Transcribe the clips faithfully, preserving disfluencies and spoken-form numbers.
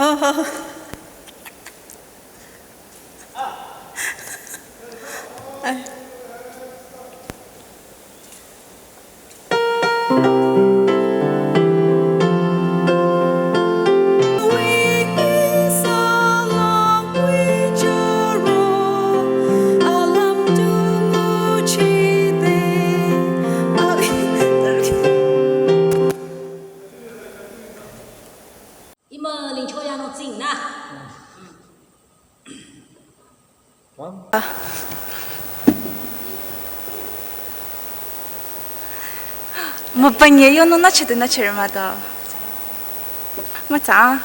Oh. Ay. Ima lingcho ya no tsing na. Mapanye yo no na chete na chere ma do. Ma cha.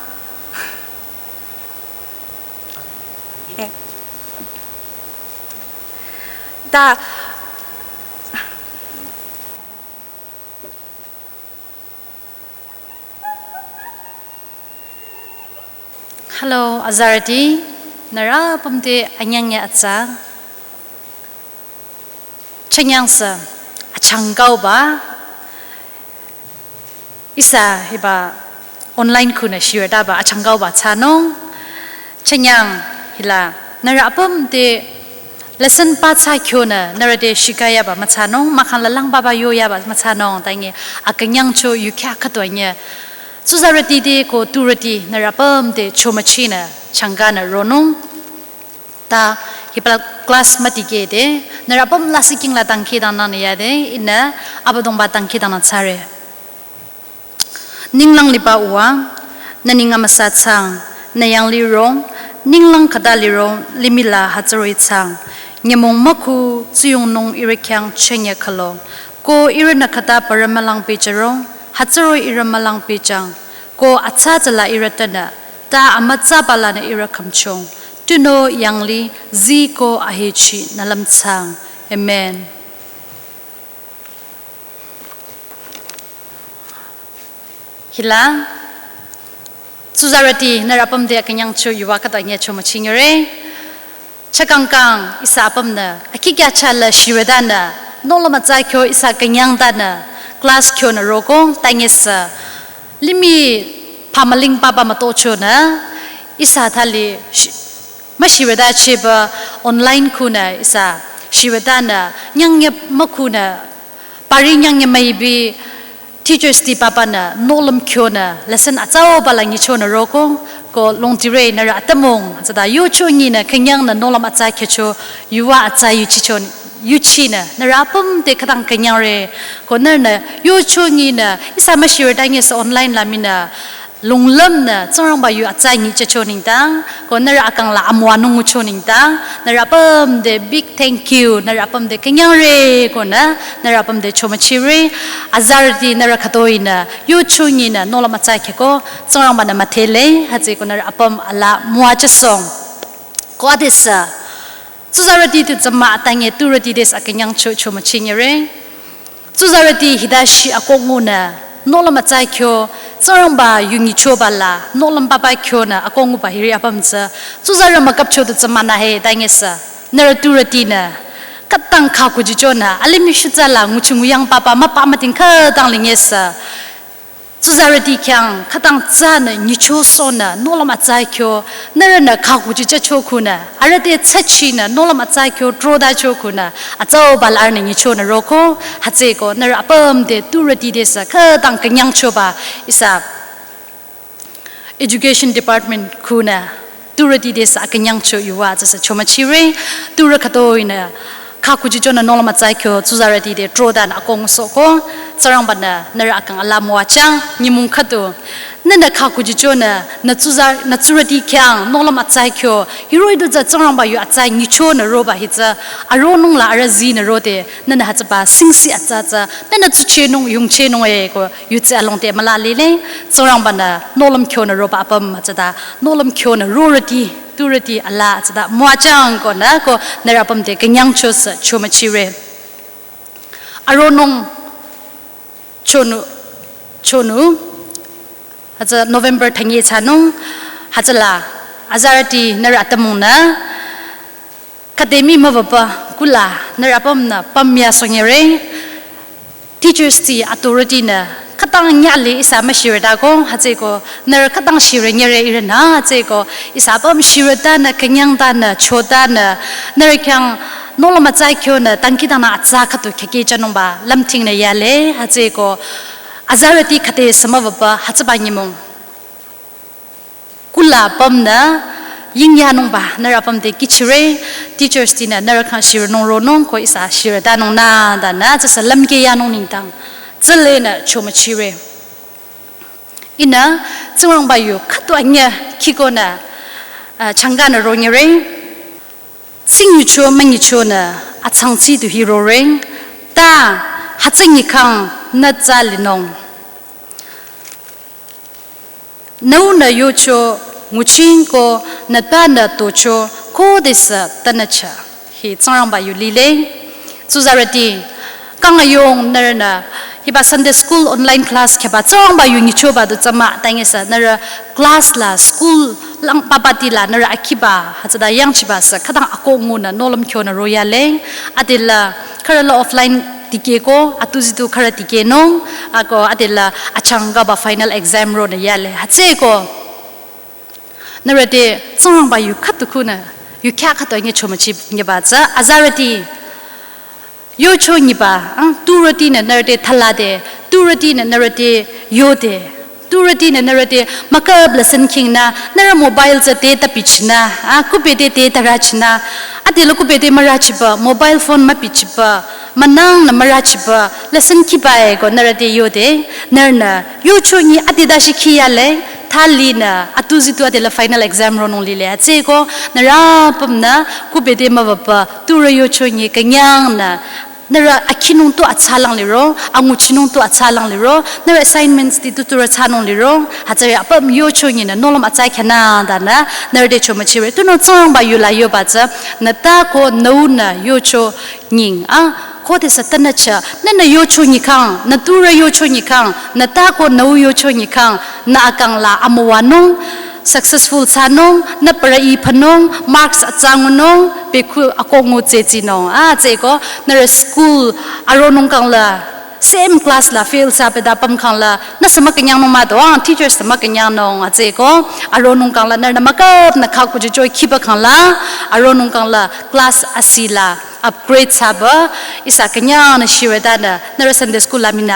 Eh. Da. Hello, azarüti, nührü apüm te anyang ya atsa. Chanyang sü, achangkauba. Ihsa hiba online khunü shirtaba achangkauba thsanung. Chanyang hila, nührü apüm te lesson pa thsa kyonü, nührü te shikayaba müthsanung, mahkhang la lang baba yoyaba müthsanung, tangi akünyang cho yukhya khütoi nye. Tsuzarüti te ko turüti, nührü apüm te chomüchinü, changkanü ronung. Ta hiba class mütikeh te, nührü apüm lasih king la dangkhidangnang ya te, ihnü Abüdongba dangkhidangnang thsare. Ninglang liba Uwa, nü neng amüsa thsaang, nü yanglih rong, ninglang khüta lirong, limih la hütsüri thsaang. Nyümong mükhu tsiyongnung ihrü khyang chünye khülo. Ko ihrünü khüta parü mülang pehjürong, hütsüri ihrü mülang pehjüng. Ko atsa tsüla ihrü tenü, ta amütsaba lanü ihrü khümchong. Tunüo yanglih, zii ko ahechi nü lümthsaang. Amen. Hila, tsuzarüti nührü apüm te akünyang cho yuwa khüta nye chomüchinyore. Chakangkang ihsa apümnü, akikya chala shirüdanü, nohlüm atsa kyo ihsa künyang tanü, class kyonü rokong, tangi sü, limih pamaling papa mütochonü, ihsa thali shi-, müshirüda cheba online khunü ihsa shirüdanü, nyangye mükhunü, pari nyangye müibi, teachers ti papanü, nohlüm kyonü, lesson atsauba la nyichonü rokong, ko longtire nührü atümung, tsüta yucho nyinü künyangnü nohlüm atsa kyocho, yuwa atsa yuchichon, yuchinü, nührü apüm te khütang künyangre, ko nührünü yucho nyinü, ihsa müshirüda nye sü online la minü, lunglümnü, Tsingrangba yu atsa nyichehcho nengdang, ko nührü akang la amüwanung ngucho nengdang, nührü apüm te big thank you, nührü apüm te künyangre, konü, nührü apüm te chomüchire, azarüti nührü khütoinü, yucho nyinü, nohlüm atsa kyoko, Tsingrangbanü müdhele, hütsüeko nührü apüm ala müwajüsong. Ko adesü, tsuzarüti te tsüma atange turüti te sü akünyang cho chomüchinyere. Tsuzarüti hita shi akongunü, nohlüm atsa kyo, Tsingrangba yu nyichoba la, nohlüm papa kyonü, akonguba hiri apüm tsü, tsuzarü mükapcho te tsümana he, tangi sü, nührü turütinü, khütang khakujichonü, alimih shutsa la, nguchi nguyang papa, müpa müting khütang linge sü, tsuzarüti khyang khütang tsünü nyichosonü nohlüm atsa kyo, nührünü khakujichehcho khunü, arüh te tsachinü nohlüm atsa kyo, trodacho khunü, atsauba la arühnü nyichonü roko, hütsüeko, nührü apüm te turüti te sü khütang künyangchoba, ihsa Education Department khunü, turüti te sü akünyang cho yuwa tsü sü chomüchire, turü khütoinü, khakujichonü nohlüm atsa kyo, tsuzarüti te trodanü akong soko, Tsingrangbanü, nührü akang ala müwajüng, nyümong khüto, nühnü khakujichonü, nü tsuzar-, nü tsurüti khyang, nohlüm atsa kyo, hiroh-i du tsü Tsingrangba yu atsa nyichonü roba hi tsü, aronung la arüh zinü rode, nühnü hütsüba singsi atsa tsü, nühnü tsuchehnung, yungchehnung e ko, yutsi alongte müla lile, Tsingrangbanü nohlüm kyonü roba apüm hütsüta, nohlüm kyonü rorüti, turüti ala hütsüta, müwajüng konü ko nührü apüm te künyang chosü chomüchire. Aronung chonu, chonu, hütsü November thünye thsanung, hütsüla, azarüti nührü atümungnü, khütemi mübüba kula nührü apümnü pümya sonyere, teachers ti authority nü Khütang nyale ihsa müshirütako, hütsüeko, nührü khütang shirü nyere ihrünü, hütsüeko, ihsa apüm shirütanü, künyangtanü, chotanü, nührü khyang nohlüm atsa kyonü, dangkhidangnang atsa khüdu khyakehjünungba, lümdhingnü yale, hütsüeko, azarüti khüte sümübaba, hütsüba nyümong. Kula apümnü yingyanungba nührü apüm te kihchire, teachers tinü nührü khyang shirünung ronung ko ihsa shirütanung nü danü tsüsü lümkehyanung nengdang tsülenü chomüchire. Ihnü Tsingrangba yu khüdu anyüh kihkonü, uh, changkanü ronyüre. Tsing yucho münyichonü atsangtsi du hirore. Ta hütsü nyikhang nü tsü linung. Nüunü yocho nguching ko nütanü tocho khodesü tanücha. Hi Tsingrangba yu lile. Tsuzarüti, kang ayung nührünü hiba Sunday school online class kheba Tsingrangba yu nyichoba du tsü mah, tangesü nührü class la school lang papati la nührü akhiba, hütsüta yangchiba sü khütang akoh ngunü nohlüm kyonü royale, adela khürü la offline tikehko, atuzitu khürü tikehnung, ako adela achangkaba final exam ronü yale. Hütsüeko, nührü te Tsingrangba yu khüdu khunü, yu khyah khüdu anyüh chomüchi nyeba tsü, azarüti, yocho nyiba, ang, turütinü nührü te thalade, turütinü nührü te yode, turütinü nührü te müküp lesson khingnü, nührü mobile tsü te tapichinü, a, kupe te te tarachinü, adela kupe te mürachiba, mobile phone müpichiba, münangnü mürachiba, lesson khiba-e ko nührü te yode, nührünü yocho nyi adeda shi khiyale, thalinü, atuzitu adela final exam ronung lile, hütsüeko, nührü apümnü, kupe te mübaba, turü yocho nyi künyangnü, nührü akhinung tu atsalang liro, anguchinung tu atsalang liro, nührü assignments ti tu turü thsanung liro, hütsüri apüm yocho nyinü nohlüm atsa khyünü danü, nührü te chomüchire. Tunüo Tsingrangba yu la yoba tsü, nüta ko nüunü yocho nying, a, khodesü tanücha, nühnü yocho nyikhang, nü turü yocho nyikhang, nüta ko nüu yocho nyikhang, nü akang la amüwanung, successful thsanung, nü parü-i phanung, marks atsa ngunung, pekhu akoh ngu tsetsinung. A, tsüeko, nührü school aronung kang la, same class la fail thsa peda püm kang la, nüsü mükünyangnung mah do, a, teachers te mükünyangnung, a, tsüeko, aronung kang la, nührünü müküp nü khakhuchicho khiba kang la, aronung kang la, class asi la, upgrade thsaba, ihsa künyangnü shirütanü, nührü Sunday school la mii nü,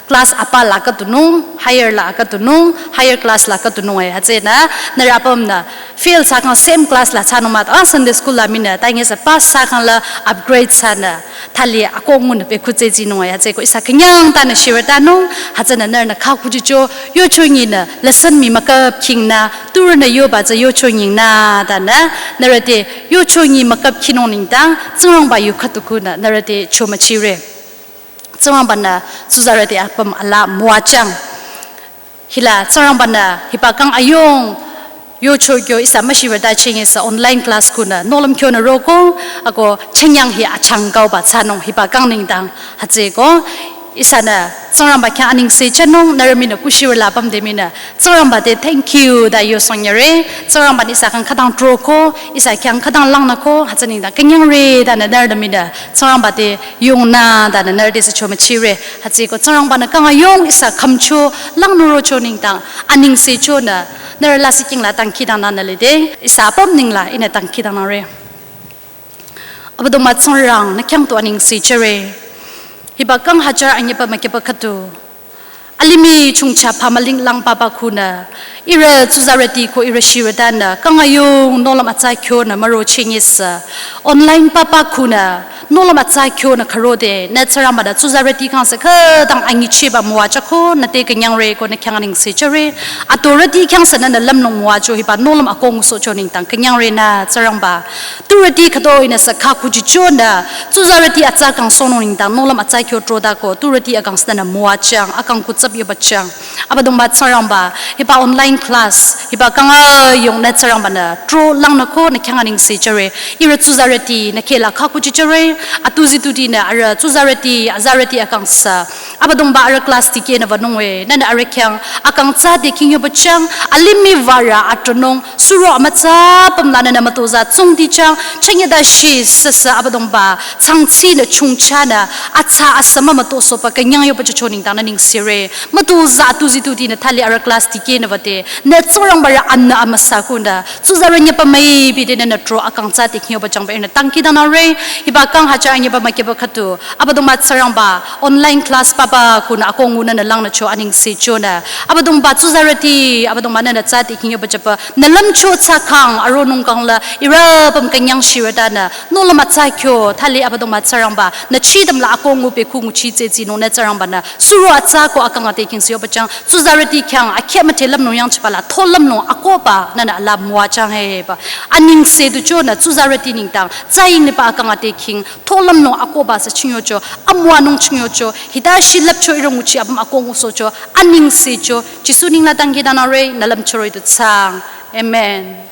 class apa la khüdunung, higher la khüdunung, higher class la khüdunung-e, hütsünü, nührü apümnü, fail thsakhang same class la thsanung mah, a Sunday school la mii nü, tangesü pass thsakhang la upgrade thsanü, thali akoh ngunü pekhu tsetsinung-e, hütsüeko ihsa künyangtanü shirütanung, hütsünü nührünü khakhuchicho, yocho nyinü, lesson mii müküp khingnü, turünü yoba tsü yocho nyingnü, tanü, nührü te, yocho nyi müküp khinung nengdang, Tsingrangba yu khüdu khunü, nührü te chomüchire. Tsingrangbanü tsuzarüti apüm ala müwajüng. Hila Tsingrangbanü hiba kang ayung yocho kyo ihsa müshirüta chingisü online class khunü nohlüm kyonü roko ako chenyang hi achangkauba thsanung hiba kang nengdang hütsüeko ihsanü Tsingrangba khyang anengse thsanung nührü mii nü kushirü la pümde mii nü Tsingrangba te thank you ta yosohnyüre. Tsingrangbanü ihsa khyang khütang troko, ihsa khyang khütang langnüko, hütsü nengdang künyangre tanü nührü mii nü Tsingrangba te yongnü tanü nührü te sü chomüchire. Hütsüeko Tsingrangbanü kang ayung ihsa khümcho langnü rocho nengdang anengse chonü nührü lasih king la dangkhidangnangnü lide, ihsa apüm nengla ihnü dangkhidangnangre. Abüdongba Tsingrang nü khyang tu anengse jüre. Hiba kang hajar anyüba mükyüba khüdu alimih chongcha phamüling lang papa khunü, ihrü tsuzarüti ko ihrü shirütanü, kang ayung nohlüm atsa kyonü müro chingisü, online papa khunü, nohlüm atsa kyonü khürode, nü Tsingrangbanü tsuzarüti khyang sü khütang anyichehba müwajüko, nü te künyangre ko nü khyang anengse jüre, atorüti khyang sü nünü lümlong müwajü hiba nohlüm akoh ngusohcho nengdang künyangre nü Tsingrangba. Turüti khütoi nü sü khakhuchichonü, tsuzarüti atsa kangsohnung nengdang nohlüm atsa kyo trodako, turüti akang sünü müwajüng, akang kutsap yobajüng. Abüdongba Tsingrangba, hiba online class, hiba kang ayung nü Tsingrangbanü tro langnüko nü khyang anengse jüre, ihrü tsuzarüti nü kheh la khakhuchichore, atuzitutinü arüh tsuzarüti, azarüti akang sü Abüdongba arüh class tikehnü wünung we, nünü arüh khyang akang tsü te khingyoba chang, alimih würü atronung, suro amütsa pümla nünü mütozah tsungdi chang, chünye dashi süsü Abüdongba, tsangtsinü chungchanü, atsa asü mümütosohba künyang yoba chocho nengdang nü nengsere, mütozah tuzi tutinü thali arüh class tikehnü wüde, nü Tsingrangba rü anü amüsa kunü, tsuzarü nyüpa müipi de nünü tro akang tsü te khingyoba changba ihnü dangkhidangnangre, hiba kang hajar anyüba mükehba khüdu, Abüdongba Tsingrangba, online class papa kunü akoh ngunü nü langnücho anengse chonü. Abüdongba tsuzarüti, Abüdongba nünü tsü te khingyoba changba, nü lümcho tsü kang, aronung kang la, ihrü püm künyang shirütanü, nohlüm atsa kyo, thali Abüdongba Tsingrangba, nü chidam la akoh ngu pekhu nguchi tsü tsinung nü Tsingrangba nü, suro atsa ko akang ate khingsi yoba chang, tsuzarüti khyang, akheh müthe lümnung yangchiba la, tho lümnung akohba, nünü ala müwajüng heba. Anengse du chonü, tsuzarüti nengdang, tsü ying niba akang ate khing, tho lümnung akohba sü chingyocho, amüwanung chingyocho, hita shi lüpcho ihrü nguchi apüm akoh ngusohcho, anengse cho, Jisu neng la dangkhidangnangre, nü lümcho roh-i du thsaang. Amen.